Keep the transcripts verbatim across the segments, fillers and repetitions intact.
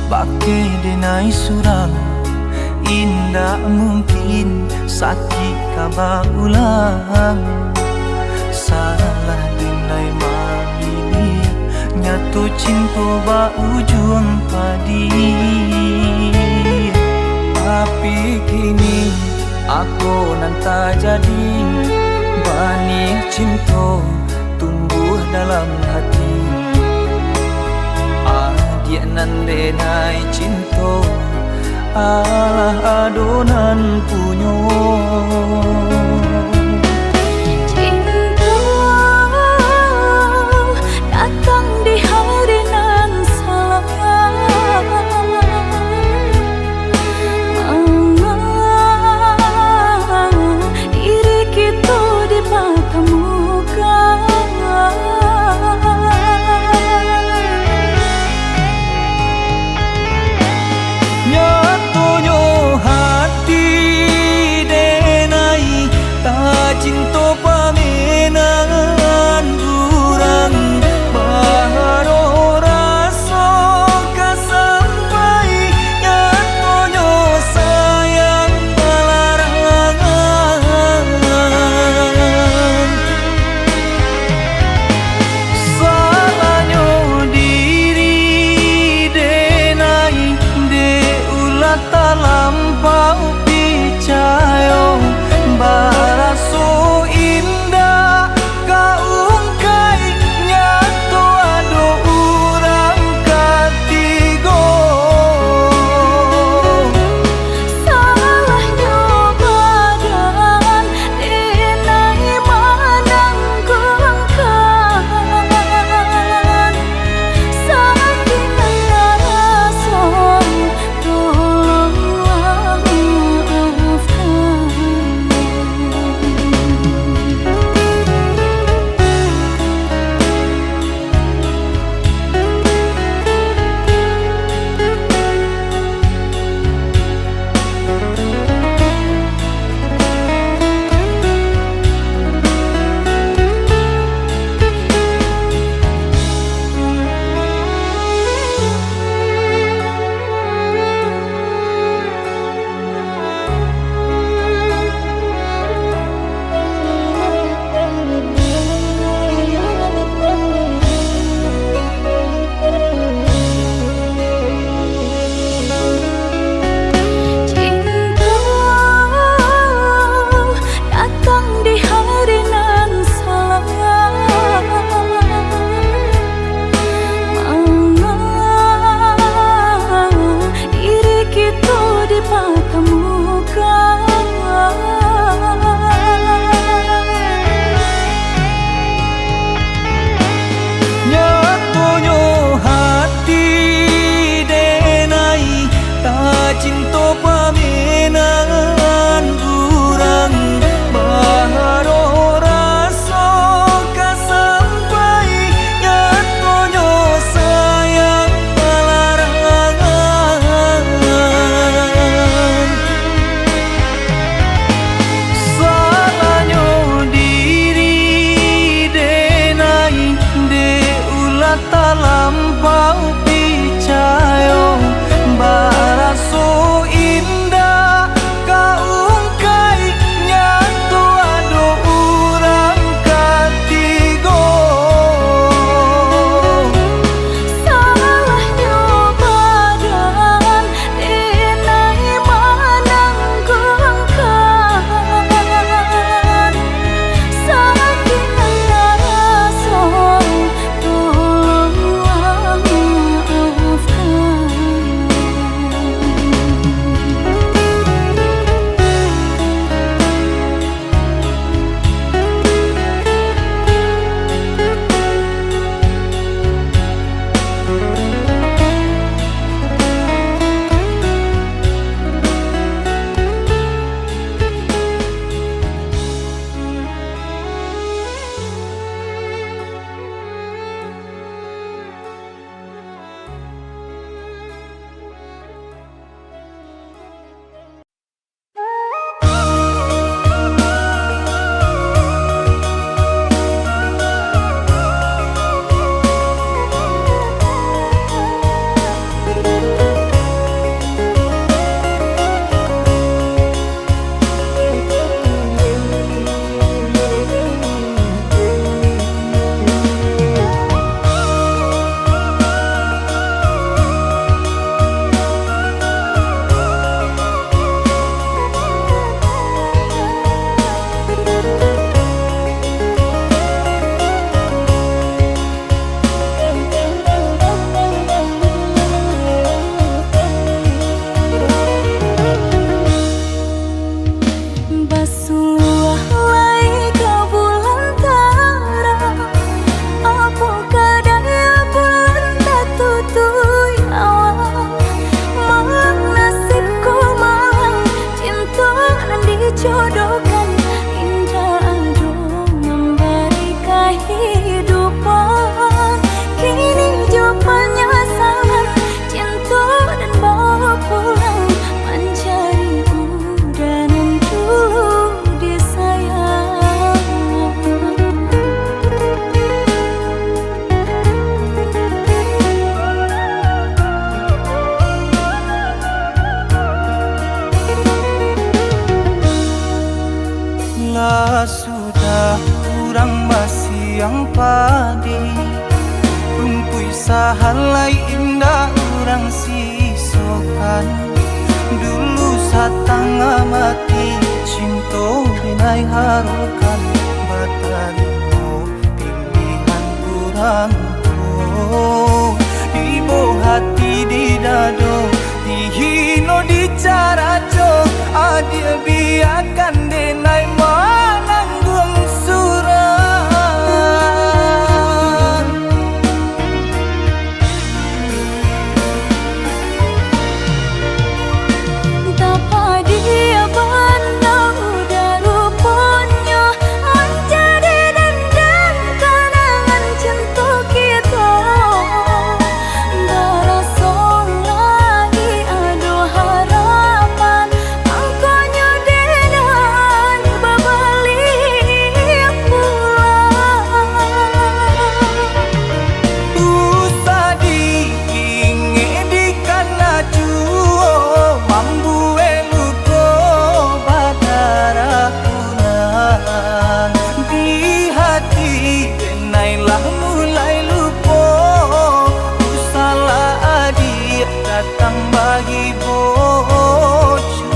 Bakeh denai surang, indak mungkin sakik ka baulang. Salah denai mamilih, nyato cinto baujuang padiah. Tapi kini apo nan tajadi, banih cinto tumbuah dalam hati. Adiak nan denai cinto, alah ado nan punyo. Cinto datang di hari nan salah. Diri kito dipatamukan. Nyatonyo hati Jodohkan indak ado mambari kahidupan. Kini jo panyasalan, cinto den bawa pulang, mancari uda nan dulu disayang. Lah sudah urang basiang padi, rumpuik sahalai indak urang sisokan. Dulu satangah mati, cinto den ai harokan, batarimo pilihan urang tuo. Ibo hati di dado, dihino dicaraco, adiak biakan den ai manangguang surang. Tapadiah bana uda ruponyo, manjadi dendam kanangan cinto kito. Baraso lai ado harapan, mangkonyo den ai babaliak pulang. Usah diingek dikana juo, mambuek luko badarah urang. Di hati den ai lah mulai lupo, usahlah adiak datang bagi bojo.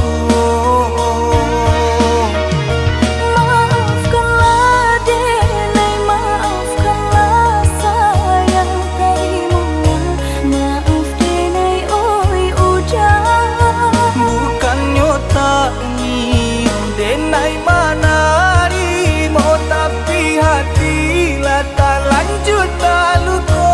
Maafkanlah den ai, maafkanlah sayang, tarimolah maaf den ai, oi uda. Bukannyo tak nio den ai manarimo, tapi hati lah talanjua taluko.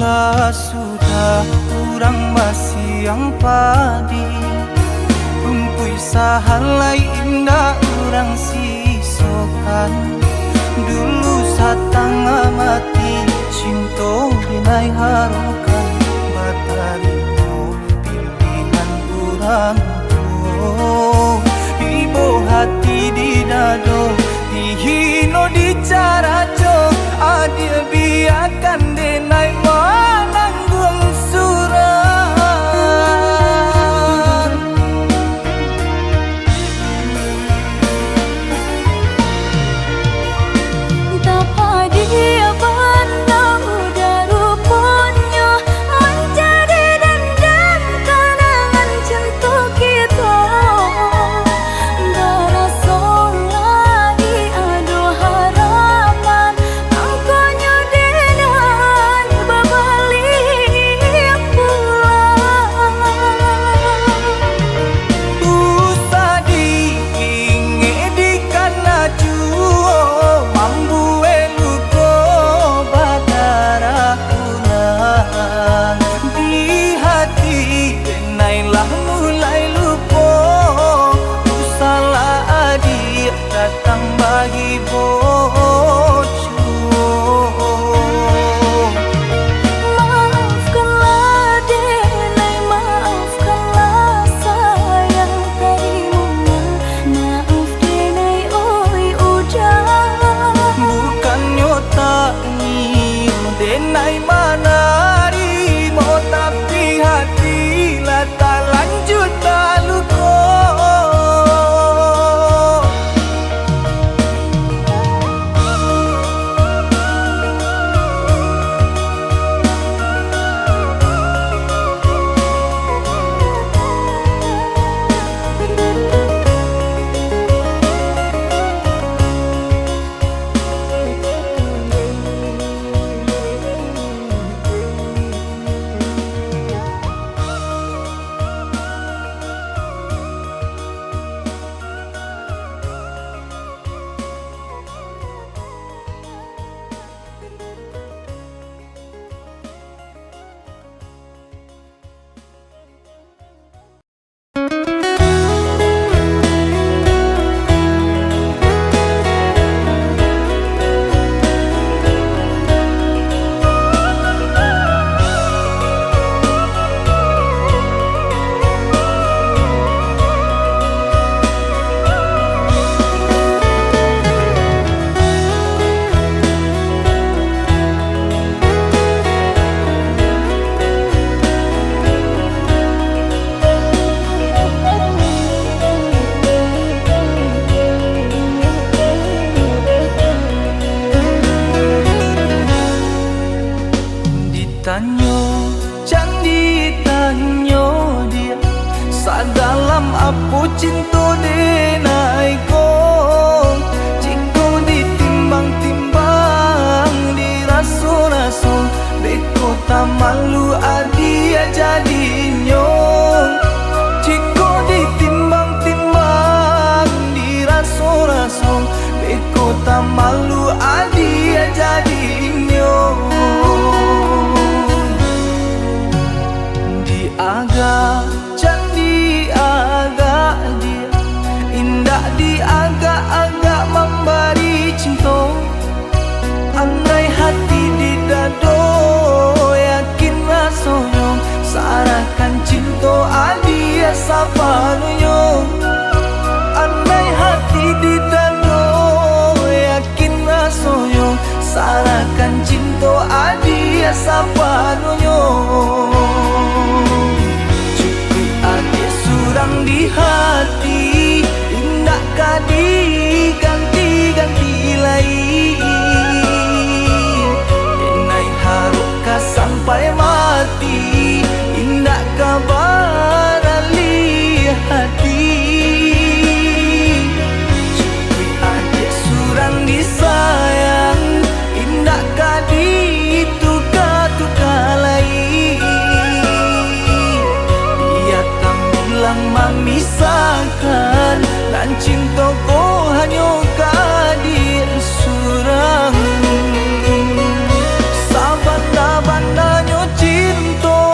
Lah sudah urang basiang padi, rumpuik sahalai indak urang sisokan. Dulu satangah mati, cinto den ai harokan, batarimo pilihan urang tuo. Ibo hati di dado, dihino dicaraco, adiak biakan den ai manangguang surang. Tapadiah bana uda ruponyo, manjadi dendam kanangan cinto Cinto denai ko, jiko ditimbang-timbang, diraso-raso, beko tamalu adiak jadinyo. Jiko ditimbang-timbang, diraso-raso, beko tamalu adiak jadinyo. Diagak Jan diagak dia, indak diagak-agak mambari cinto. Andai hati di dado yakin rasonyo, sarahkan cinto adiak sapanuhnyo. Andai hati di dado yakin rasonyo, sarahkan cinto adiak sapanuhnyo. Cukuik adiak surang di hati, indak ka diganti-ganti lai. Denai harok ka sampai mati, indak ka baralih hati. Cukuik adiak surang disayang, indak ka dituka-tuka lai. Bia tambilang mamisahkan, nan cinto ko hanyo ka adiak surang. Sabana-bananyo cinto,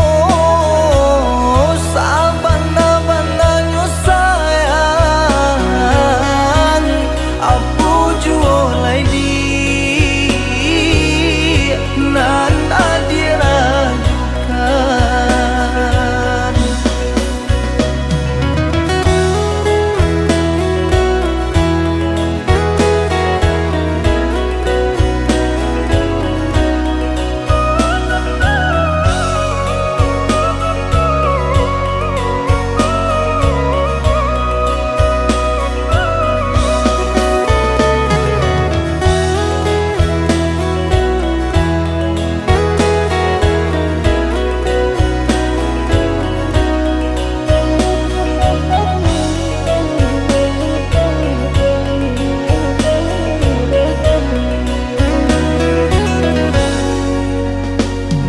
sabana-bananyo sayang, apo juo lai di nan adiak rajukan.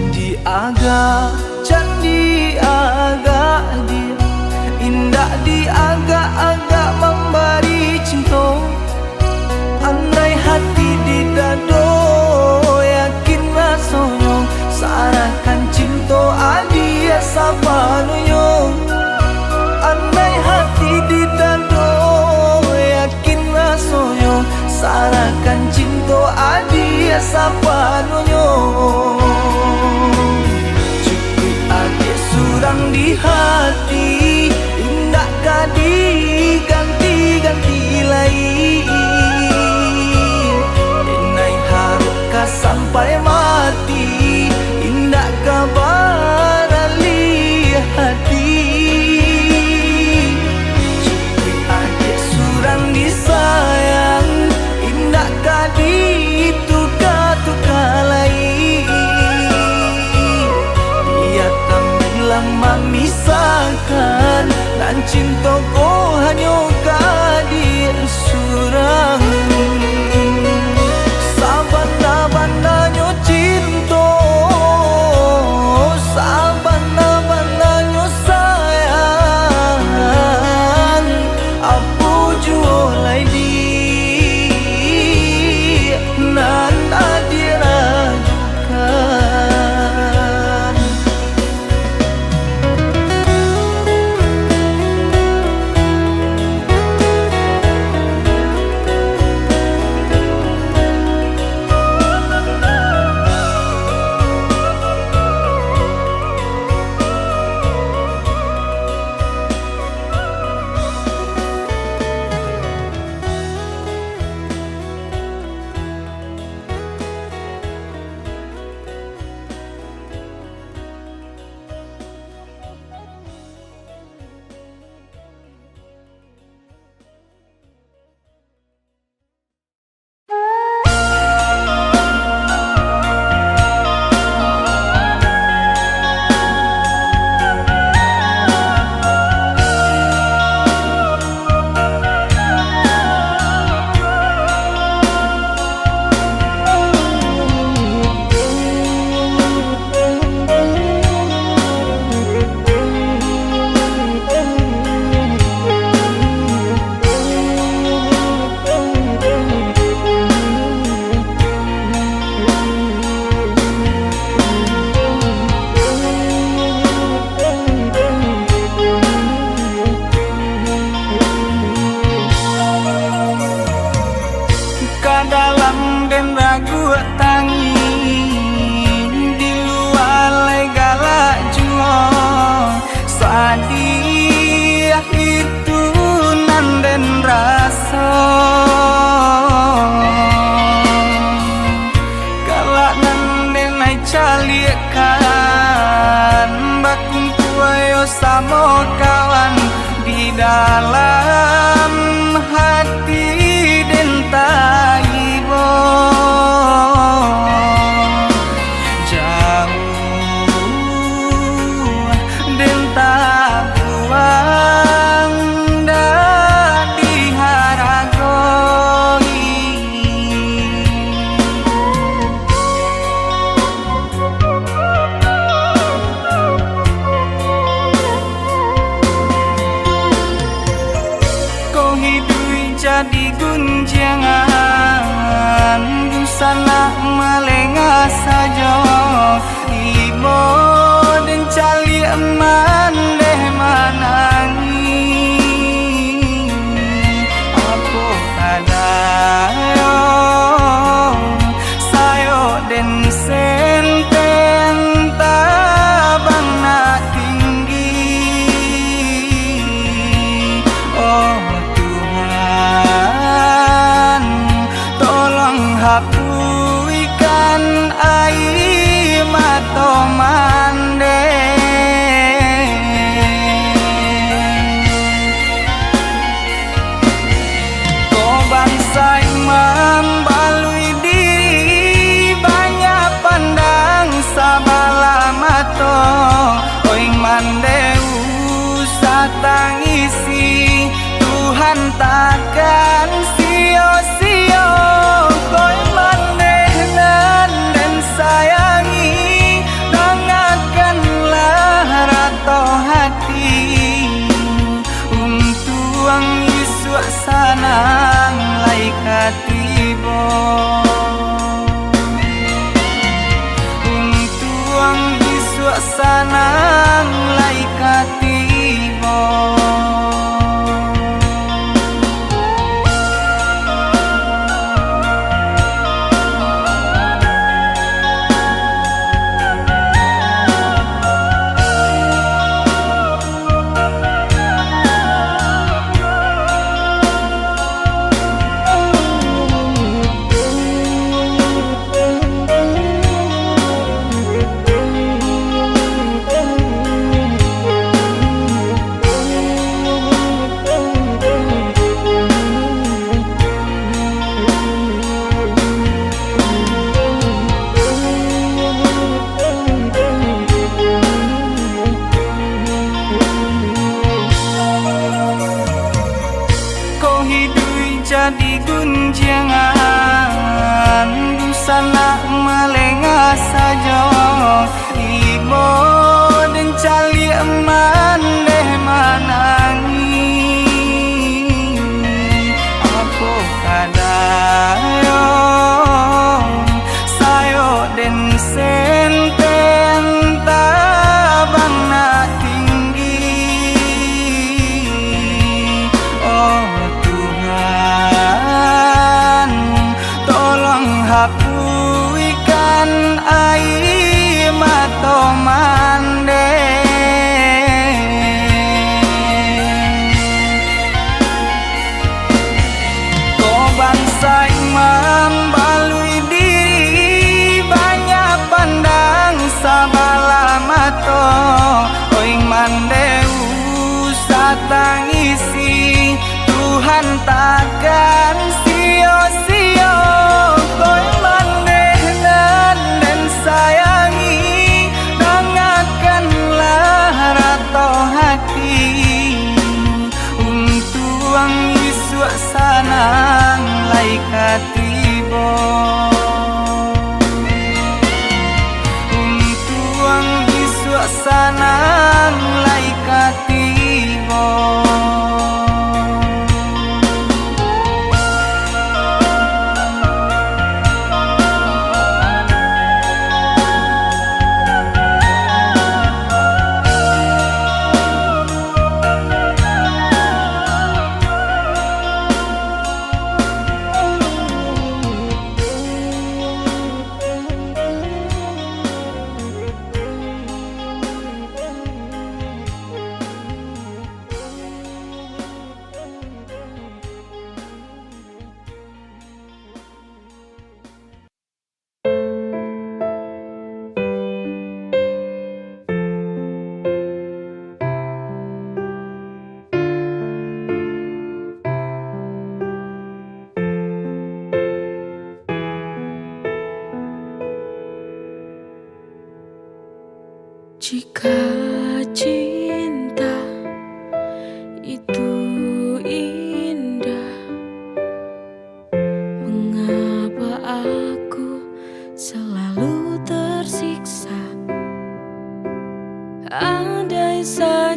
Diagak jan diagak dia, indak diagak-agak mambari cinto. Andai hati di dado yakin rasonyo, sarahkan cinto adiak sapanuhnyo. Andai hati di dado yakin rasonyo, sarahkan cinto adiak sapanuhnyo. Cukuik adiak surang di hati, indak ka diganti-ganti lai. Denai harok ka sampai mati, indak ka baralih hati. Cukuik adiak surang disayang, indak ka dituka-tuka lai. Bia tambilang mamisahkan, nan cinto ko hanyo ka adiak surang. Sabana-bananyo cinto, sabana-bananyo sayang, apo juo lai di nan adiak rajukan. Bayo samo kawan di dalam hati den taibo. Jauah den tabuang, dak diharagoi. Ko hiduik jadi gunjiangan, dunsanak malengah sajo, ibo den caliak mandeh manangih. Apo padayo, sayok den senteng tabang nak tinggi. Oh Tuhan, tolong hapuikan aia mato mandeh. Ko bansaik mambaluik diri, banyak pandang sabalah mato. Oi mandeh usah tangisi, Tuhan takkan sio-sio. Oi mandeh nan den sayangi, dangakanlah rato hati. Untuang isuak sanang lai ka tibo. Untuang isuak sanang lai ka tibo.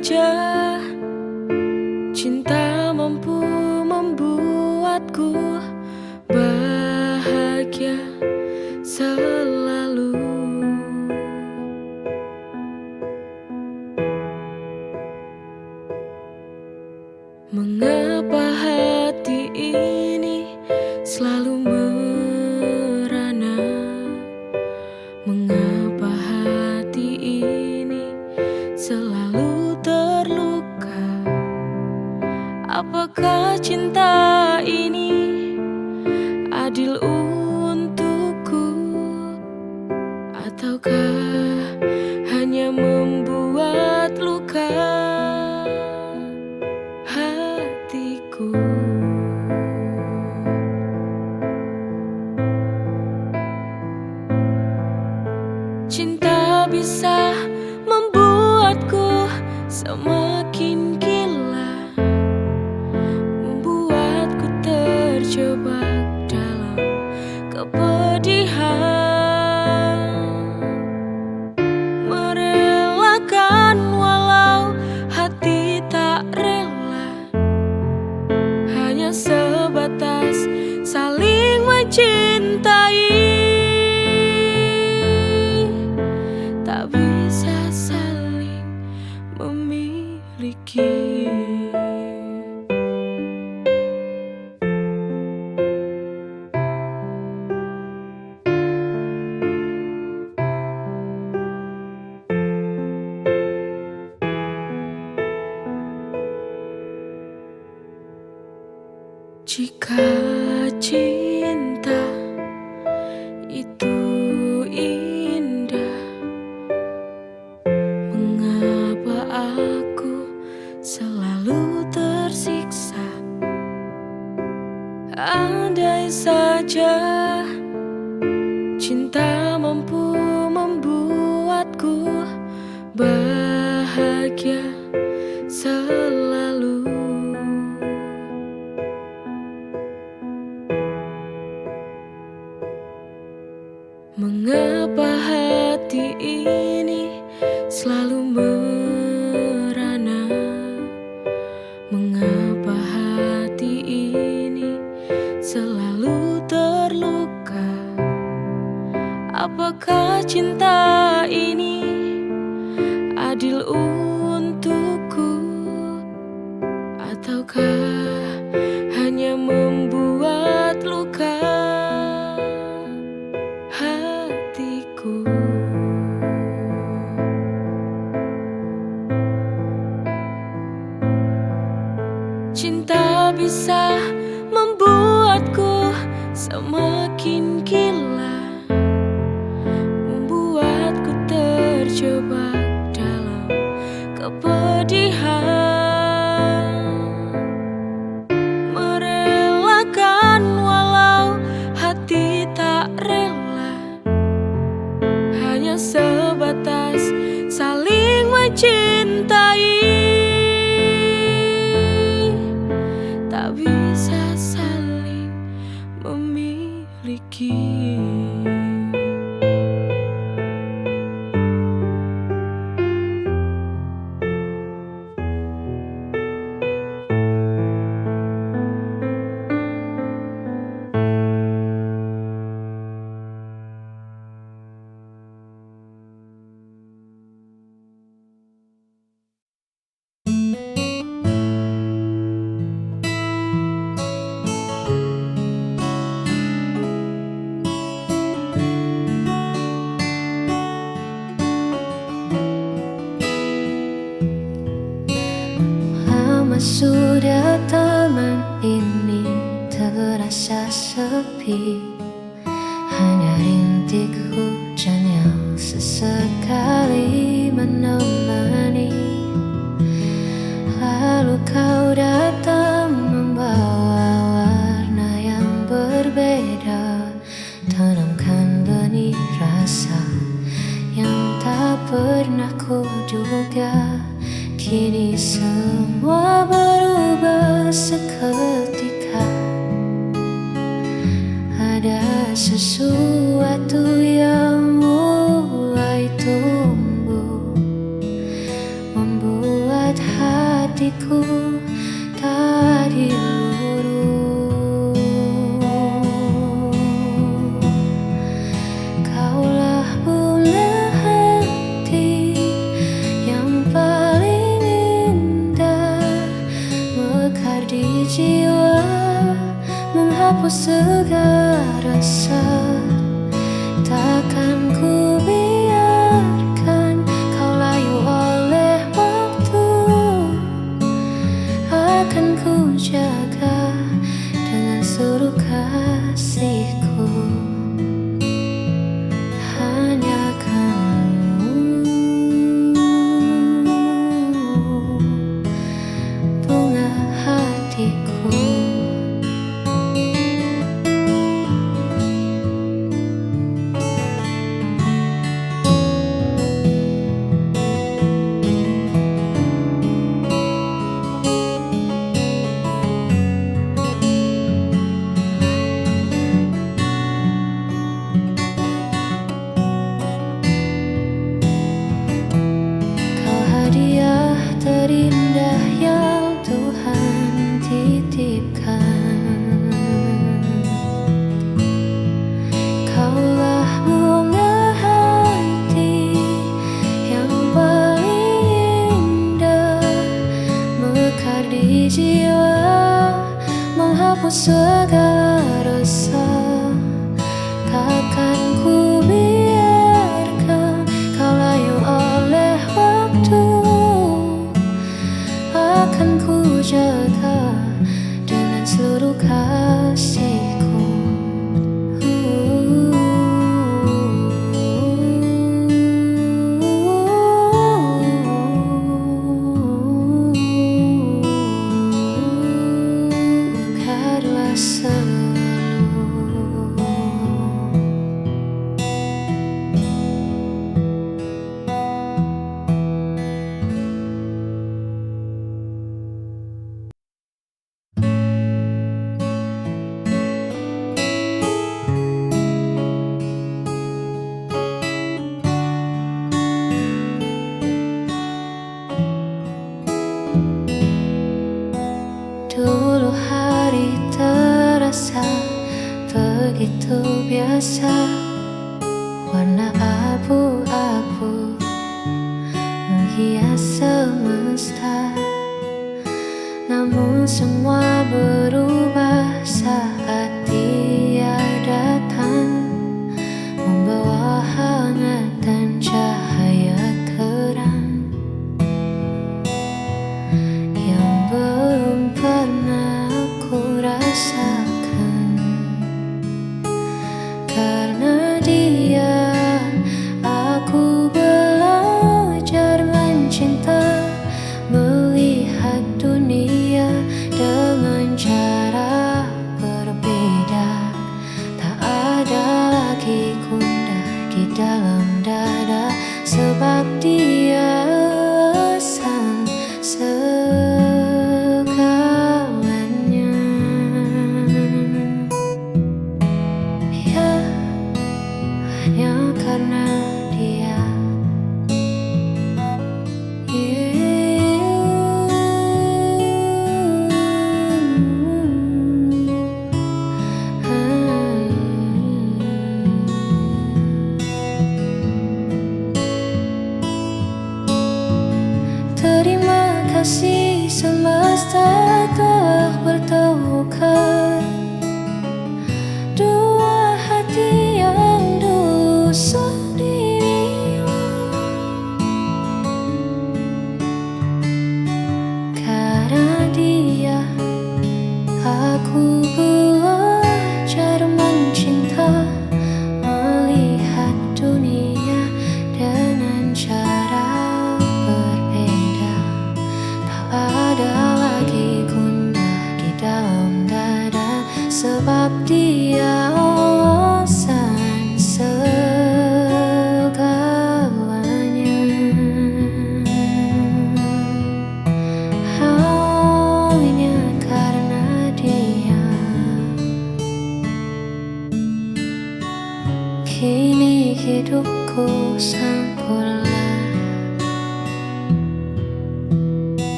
Jah, cinta mampu mambuatku bahagia selalu. Mengapa hati ini selalu merana? Mengapa hati ini selalu terluka? Apakah cinta ini adil untukku? Ataukah hanya membuat luka hatiku? Cinta bisa membuatku semakin gila, membuatku terjebak dalam kepedihan, merelakan walau hati tak rela, hanya sebatas saling mencintai, tak bisa saling memiliki. Jika cinta itu indah, mengapa aku selalu tersiksa? Andai saja cinta mampu membuatku bahagia selalu. Mengapa hati ini selalu merana? Mengapa hati ini selalu terluka? Apakah cinta ini adil untukku? Ataukah hanya membuat luka hatiku? Cinta bisa membuatku semakin gila, membuatku terjebak dalam kepedihan, merelakan walau hati tak rela, hanya sebatas saling mencintai, tak bisa saling memiliki. Lama sudah taman ini terasa sepi. Hanya rintik hujan yang sesekali menemani. Lalu kau datang membawa warna yang berbeda. Tanamkan benih rasa yang tak pernah kuduga. Kini semua berubah seketika. Ada sesuatu yang mulai tumbuh, membuat Ku segera rasa, takkan ku biarkan kau layu oleh waktu. Akan ku jaga dengan seluruh kasihku. Hanya kamu, bunga hatiku. Kau hadiah terindah yang Tuhan titipkan. Kaulah bunga hati yang paling indah, mekar di jiwa, menghapus segala rasa. Takkan ku biarkan kau layu oleh waktu. Akan ku jaga dengan seluruh kasihku. Biarlah selalu. Dulu hari terasa begitu biasa, warna abu-abu menghias semesta. Namun semua berubah saat Dia datang, membawa hangat dan cahaya terang yang belum pernah aku rasakan. Karena Dia, aku belajar mencinta, melihat dunia dengan cara berbeda.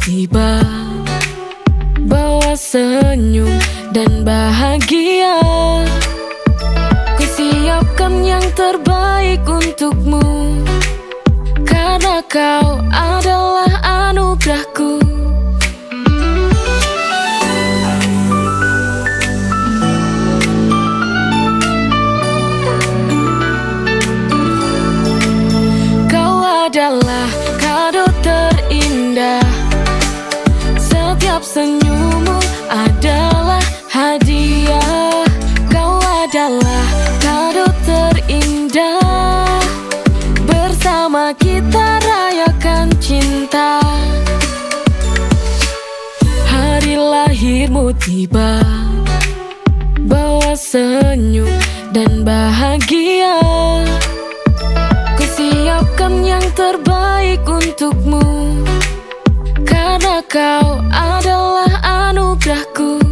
tiba, bawa senyum dan bahagia. Ku siapkan yang terbaik untukmu, karena kau adalah anugerahku. Kau adalah kado terindah. Setiap senyummu adalah hadiah. Kau adalah kado terindah. Bersama kita rayakan cinta. Hari lahirmu tiba, bawa senyum dan bahagia. Ku siapkan yang terbaik untukmu, karena kau adalah anugerahku.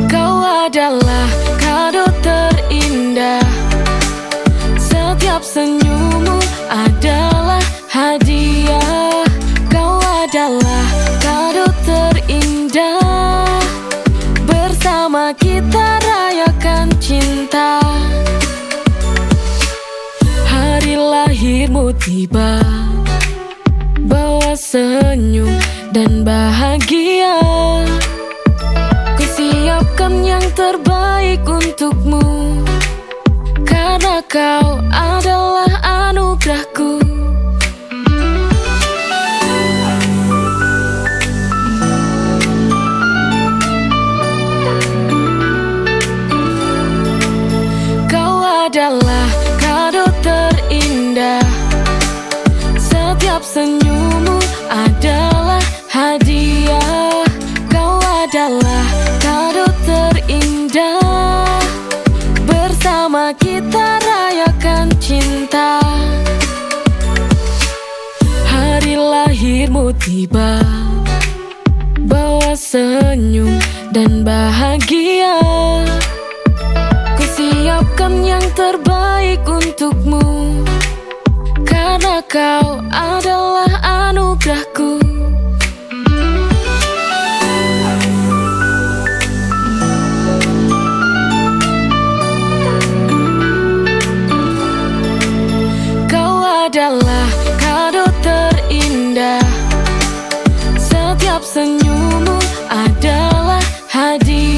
Kau adalah kado terindah. Setiap senyummu adalah hadiah. Kau adalah kado terindah. Bersama kita rayakan cinta. Hari lahirmu tiba, bawa senyum dan bahagia. Ku siapkan yang terbaik untukmu, karena kau adalah anugerahku. Kau adalah kado terindah. Setiap senyummu adalah hadiah. Kau adalah kado terindah. Bersama kita rayakan cinta. Hari lahirmu tiba, bawa senyum dan bahagia. Ku siapkan yang terbaik untukmu, karena kau adalah anugerahku. Kau adalah kado terindah. Setiap senyummu adalah hadiah.